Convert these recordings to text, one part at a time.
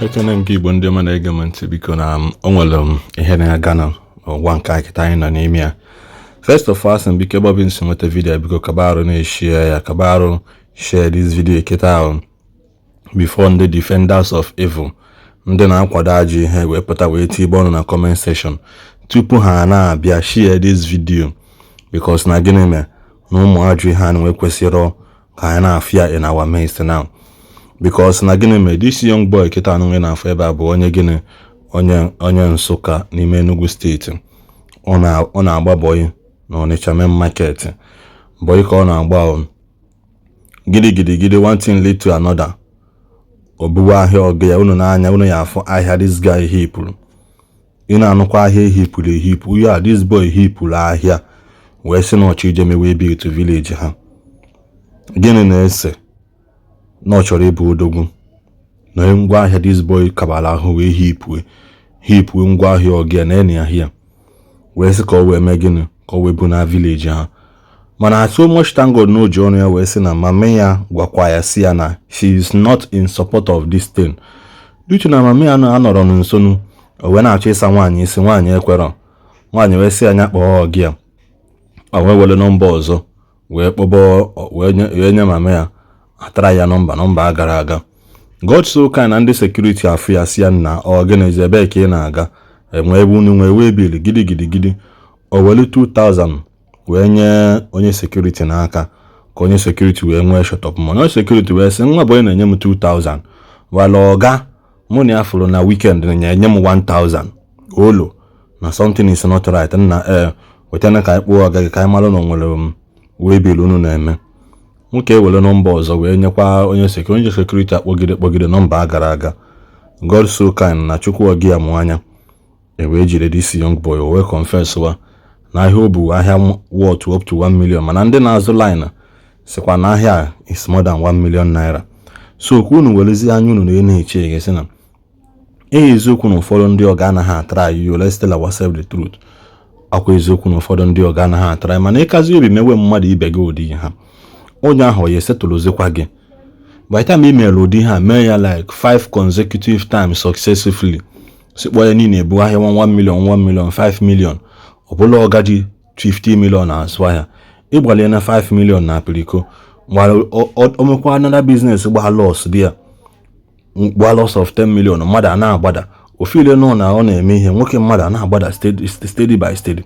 Ekene m gị, Igbo ndị ọma na-ege m ntị. Biko, na o nwere m ihe na-aga na ụwa nke kịta anyị nọ n'ime ya. First of all, asị m, biko, ebe ọ bụ nsi nweta video, biko kaba arụ na-eshare ya, kaba arụ share this video kịta ahụ before ndị defenders of evil, ndị na-akwado ajọ ihe, wee pụta wee tibe ọnụ na comment section. Tupu ha na-abịa, share this video, because na gịnị mere na ụmụ ajọ ihe a wee kwesịrị ka anyị na-afịa in our midst now? Because na gịnị mere this young boy kịta anụ na-afụ ebe a bụ onye gịnị, onye Nsụka n'ime Enugu Steeti. Ọ na-agba bọyị na Ọnịcha Main Market. Bọyị ka ọ na-agba o. Gidi gidi gidi, one thing lead to another, o buwe ahịa ọgụ ya. Unu n'anya unu ya afụ ahịa this guy hipụrụ. Ị na-anụkwa ahịa ehipụrụ ehipụ ya, this boy hipụrụ ahịa wee sị na ọchọ ije mewe build village ha. Gịnị na-ese na ọ chọrọ ịbụ odogwu na ngwa ahịa? This boy kabara ahụ wee hipue hipue ngwa ahịa ọgụ ya na eni ahịa, wee sị ka ọ wee mee gịnị? Ka ọ wee bu na village ha. Mana so much thank God na o ji ọnụ ya wee sị na mama ya gwakwa ya, si ya na she is not in support of this thing, due to na mama ya anọrọ nso nu. O wee na-achọ ịsa nwaanyị isi, nwaanyị ekwerọ. Nwaanyị wee sị anya kpọọ ọgị ya. O wee were nọmba ọzọ wee kpọbọ, wee nye mama ya, atara ya nọmba a gara aga. God so kind na ndị security afụ ya, si ya, nna, ọ gịnịzi? Ebee ka ị na-aga? Enwe ebe unu nwee wee bili gidi gidi gidi. O were 2000 wee nye onye security n'aka ka onye security wee nwee shut up money. Onye security wee sị, nwa bụ onye na-enye m 2000 wala ọga mụ na ya fụrụ na weekend na-enye m 1000 olo, na something is not right. Nna, ee, wetana ka anyị kpụọ ọga gị ka anyị mara na o nwere m wee bill unu na-eme. Nwoke ewere nọmba ọzọ wee nyekwa onye security. Onye security akpọgide kpọgide nọmba a gara aga. God so kind na Chukwu ọgị ya mụ anya, e wee jide this young boy. O wee confess wa na ahịa o bu ahịa worth up to 1 million, mana ndị na-azụ line sịkwa na ahịa is more than 1 million naira. So ka unu werezi anya unu na na-eche gị sị na ehi eziokwu na ụfọdụ ndị ọga anaghị atara you. Let's tell ourselves the truth. Akwa eziokwu na ụfọdụ ndị ọga anaghị atara, mana ịkazi obi mewe mmadụ ibe gị ụdị ihe ha, onye ahụ ya esetụlụzikwa gị. By the time ị mere ụdị ihe a, mee ya like 5 consecutive times successfully, sikpọ ya niile ebu ahịa 1 million, 1 million, 5 million, ọ bụla ọga ji 50 million azụ ahịa, ịgbalie na 5 million na apiriko. O mekwa another business, gba loss dị ya, gba loss of 10 million, mmadụ a na-agbada ofile nọ na ọ na-eme ihe nwoke, mmadụ a na-agbada steady, steady by steady.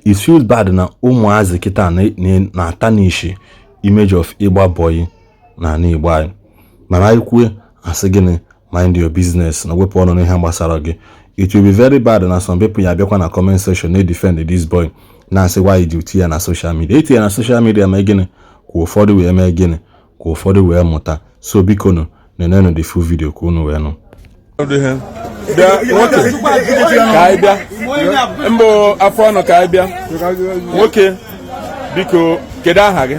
It feels bad na ụmụazị kịta na-ata n'ishi image of ịgba bọyị na ala Igbo anyị. Mana anyị kwue, asị gịnị? Mind your business, na wepụ ọnụ n'ihe gbasara gị. It will be very bad na some people ya abịakwa na comment section na-defend this boy, na-asị why ji tinye ya na social media, etinye na social media. Mee gịnị? Ka ụfọdụ wee mee gịnị? Ka ụfọdụ wee mụta. So biko nụ, nenenu the full video ka unu wee nụ. Bịa nwoke, ka anyị bịa mbụ afọ ọnụ, ka anyị bịa. Nwoke, biko, kedu aha gị?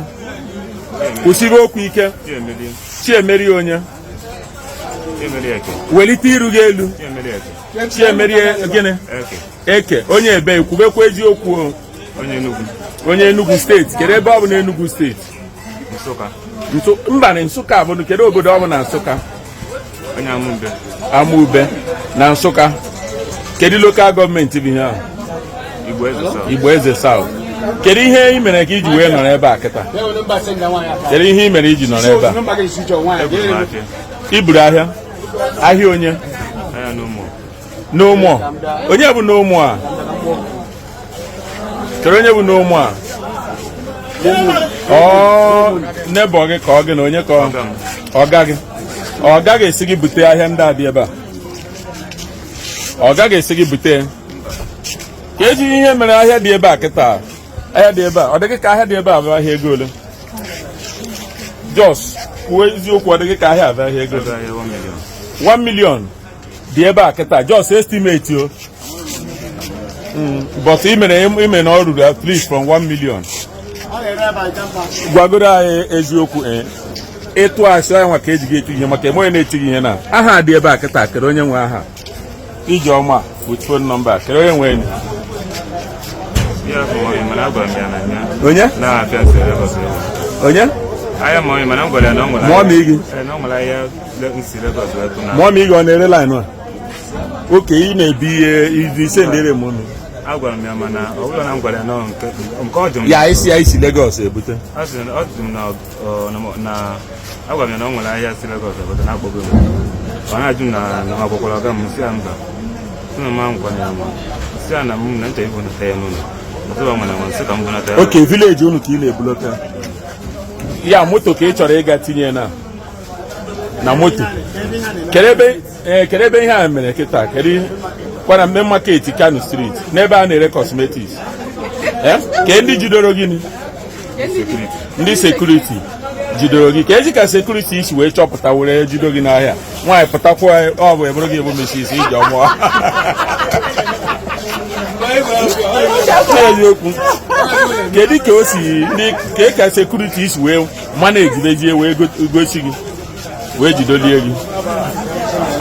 Kwụsịrị okwu ike. Chiemerie onye? Welite iru gị elu. Chiemerie gịnị? Eke. Onye ebe? Kwubekwa eziokwu o. Onye Enugu Steeti. Kedu ebe ọ bụ na Enugu Steeti? Mba, na Nsụka bụ kedu obodo ọ bụ na Nsụka? Amube na Nsụka. Kedu local government bụ ihe ahụ? Igbo Eze South. Kedu ihe ị mere ka iji wee nọrọ ebe a kịta? Kedu ihe ị mere iji nọrọ ebe a? I buru ahịa. Ahịa onye? N'ụmụ onye bụ n'ụmụ a? Kedu onye bụ n'ụmụ a? Ọ neighbour gị ka ọ gị na onye ka ọ gaghị ọ gaghị esi gị bute ahịa ndị a dị ebe a? Ọ gaghị esi gị bute ka eji ihe mere ahịa dị ebe a kịta? Ahịa dị ebe a, ọ dịghị ka ahịa dị ebe a bụ ahịa ego ole? Just kwuo eziokwu, ọ dịghị ka ahịa a bụ ahịa ego ole? 1 million dị ebe a kịta, just estimate o. But ị mere ime na ọ ruru at least from 1 million. Gwagoro anyị eziokwu. Ee, ịtụ asị anyị nwa ka eji gị etu ihe, maka enweghị na-etighị ihe na aha dị ebe a kịta. Kere onye nwe aha Ijeọma with phone number? Kere onye nwe enyi? Onye? Onye? Ahịa ma onye mana m gwara ya na ọ nwere Mụọ gị. Ee, na ọ nwere ahịa nsi Lagos wee tụ na. Mụọ gị ọ na-ere line a? Oke ị na-ebi ihe izi ise ndere m unu. Agwara m ya mana ọ bụrụ na m gwara ya na ọ nke ọ jụ m. Ya isi ya isi Lagos ebute. Ọ sị na ọ jụ m na na agwara m ya na ọ nwere ahịa si Lagos ebute na akpọgo m. Ọ na-ajụ m na na m agwakwara ọga m si ya mba. Sị na m agwara ya ma si ya na m na nchọ ibunata ya n'ụlọ. Ọ sị nwere nwe nsị ka m bunata ya. Oke village unu ka ị na-ebulata. Ya moto ka ị chọrọ ịga tinye na moto. Kedu ebe ihe a mere kịta? Kedu kwara main market Kano Street n'ebe a na-ere cosmetics? Ke ndị jidoro gịnị? Ndị security jidoro gị. Ka ezi ka security si wee chọpụta were jido gị n'ahịa? Nwaanyị pụtakwa, ọ bụ ebụrụ gị bụ Mrs. Ijeọma. N'eziokwu, kedu ka o si ndị ka security si wee mana ejidezie wee gosi gị wee jidolie gị?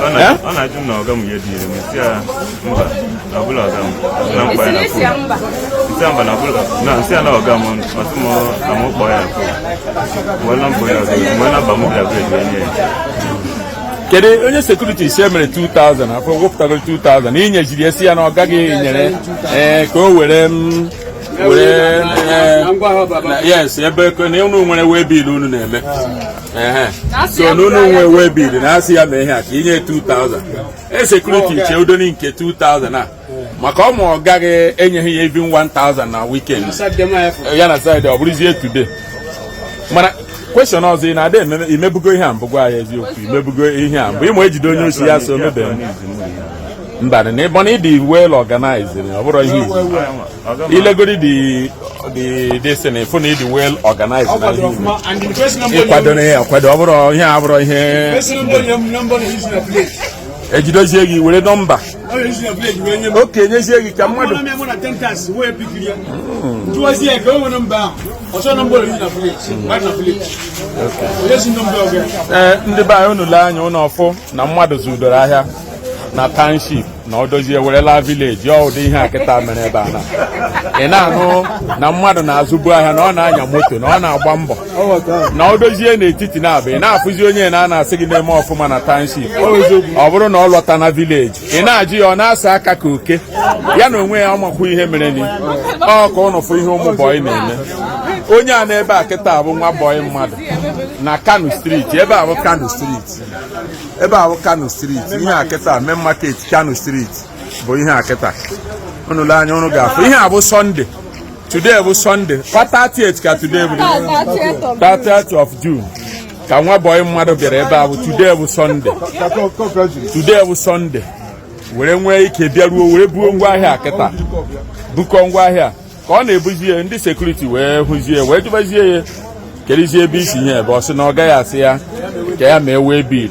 Ọ na-ajụ m na ọga m ya dị ire m si ya mba na ọbụla ọga m na mkpa ya na phone. Nsị ya mba na ọbụla na nsị ya na ọga m ọ sị m na m kpọọ ya na phone. Wee na mbọ ya ọzọ wee na ba m bịa bịa nye ya. Kedu onye security si emere 2000 afọ wepụtagoro 2000 inyejiri esi ya na ọ gaghị nyere ee ka o were m were yes ebe na unu nwere waybill unu na-eme so na unu nwee waybill na asị ya mee ihe a ka inye 2000 e security chee udoni nke 2000 a maka ọ ma ọ gaghị enyeghị ya even 1000 na weekend ya na side ọ bụrụzie today. Mana question ọzọ ị na-ada imebugo ihe a mbụ gwa ya eziokwu imebugo ihe a mbụ ịma ejide onye osi ya so mebe mba na ịbọ na ịdị well organized ọ bụrụ ihe izi ilegodi dị dị na ịfụ na ịdị well organized na ihe ịkwado na ya akwado ọ bụrụ ihe a bụrụ ihe ejidozie gị were nọmba oke nyezie gị ka mmadụ ee ndị be anyị unu lee anya unu ọfụ na mmadụ zudoro ahịa na township na ọ dozie werela village ọ ụdị ihe a kịta mere ebe a na ị na-anụ na mmadụ na-azụbu ahịa na ọ na-anya moto na ọ na-agba mbọ na ọ dozie n'etiti na-abụ ị na-afụzi onye na a na-asị gị na-eme ọfụma na township ọ bụrụ na ọ lọta na village ị na-ajụ ya ọ na-asa aka ka oke ya na onwe ya ọ makwa ihe mere ni ọ ka ụnụ fụ ihe ụmụ bọyị na-eme. Onye a n'ebe a kịta bụ nwa bọyị mmadụ na Kano Street ebe a bụ Kano Street ebe a bụ Kano Street ihe a kịta main market Kano Street bụ ihe a kịta unu lee anya unu ga-afụ ihe a bụ Sunday today bụ Sunday kwa 38 ka today bụ 30th of June ka nwa bọyị mmadụ bịara ebe a bụ today bụ Sunday today bụ Sunday were nwee ike bịaruo were buo ngwaahịa kịta bukọ ngwaahịa ka ọ na-ebuzie ndị security wee hụzie wee jụbazie ya kerizie ebe isi ihe ebe ọ sị na ọ gaghị asị ya ka ya mee waybill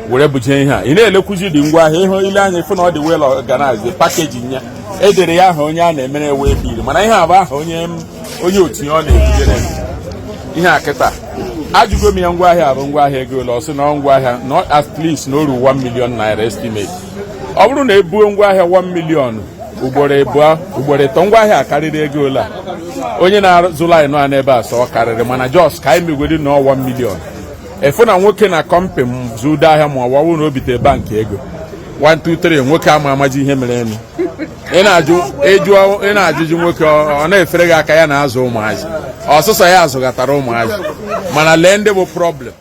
were buje ihe a ị na-elekwuzi dị ngwaahịa ịhụ ile anya ịfụ na ọ dị well organized packaging ya edere ya aha onye a na-emere waybill mana ihe a bụ aha onye otinye ọ na-ebujere ihe a kịta ajụgo m ya ngwaahịa bụ ngwaahịa ego ole ọ sị na ngwaahịa na at least na o ru 1 million naira estimate ọ bụrụ na ebuo ngwaahịa 1 million ugboro abụọ ugboro ịtọ ngwaahịa karịrị ego ole a onye na-azụ line a n'ebe a sọ ọ karịrị mana jos ka anyị megwedi na 1 million efu na nwoke na kọmpi m zụdo ahịa ma ọ bụrụ na o bitere bankị ego 1 2 3 nwoke ama amaji ihe mere eme ị na-ajụjụ nwoke ọ na-efere gị aka ya na-azụ ụmụazị ọsụsọ ya azụgatara ụmụazị mana lee ndị bụ problem.